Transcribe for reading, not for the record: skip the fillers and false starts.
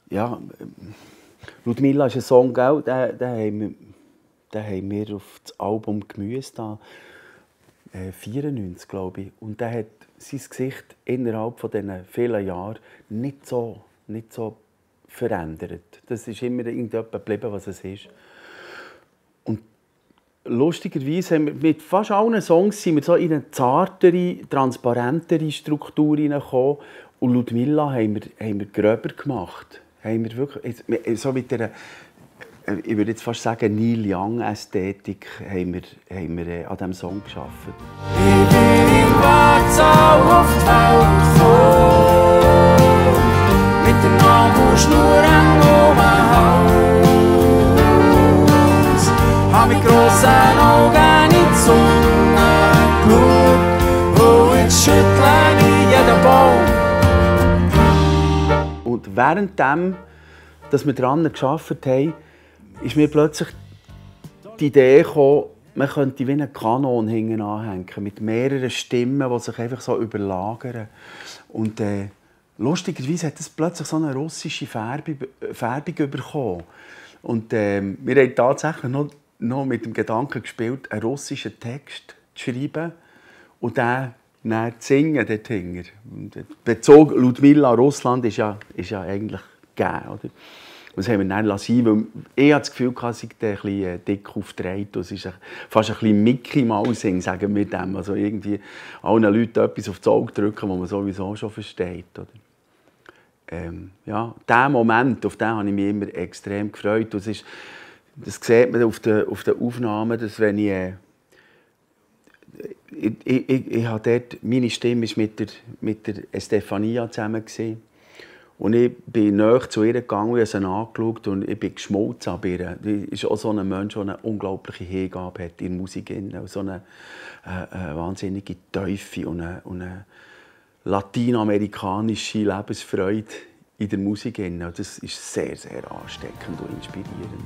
Ja, Ludmilla ist ein Song, gell? Den haben wir auf das Album «Gemüse» da, 94, glaube ich. Und der hat sein Gesicht innerhalb von diesen vielen Jahren nicht so verändert. Das ist immer irgendetwas geblieben, was es ist. Und lustigerweise haben wir mit fast allen Songs sind wir so in eine zartere, transparentere Struktur hineingekommen. Und Ludmilla haben wir gröber gemacht. Haben wir wirklich, so mit einer, ich würde jetzt fast sagen, Neil Young-Ästhetik haben wir an diesem Song gearbeitet. Ich bin im Wartsaal auf die Welt gekommen, mit der Nabelschnur am Hals. Hab mit grossen Augen in die Sonne geschaut, und jetzt schüttle ich jeden Baum. Und währenddem, dass wir daran gearbeitet haben, ist mir plötzlich die Idee gekommen, man könnte wie einen Kanon hinten anhängen, mit mehreren Stimmen, die sich einfach so überlagern. Und lustigerweise hat es plötzlich so eine russische Färbung bekommen. Und wir haben tatsächlich noch mit dem Gedanken gespielt, einen russischen Text zu schreiben und den zu singen dort hinten. Bezug Ludmilla Russland ist ja eigentlich gegeben, oder? Das haben wir dann lassen, weil ich hatte das Gefühl, dass ich ein bisschen dick auftreten. Es ist fast ein bisschen Mickey Mousing, sagen wir dem. Also irgendwie allen Leuten etwas aufs Auge drücken, was man sowieso schon versteht. Oder? Ja, diesen Moment, auf den habe ich mich immer extrem gefreut. Das sieht man auf den Aufnahmen, dass wenn ich habe dort, meine Stimme war mit der Estefania zusammen. Und ich bin nahe zu ihr gegangen, ich habe sie angeschaut und ich bin geschmolzen an ihr. Sie ist auch so ein Mensch, der eine unglaubliche Hingabe hat in der Musik. So eine wahnsinnige Teufel und eine lateinamerikanische Lebensfreude in der Musik. Das ist sehr, sehr ansteckend und inspirierend.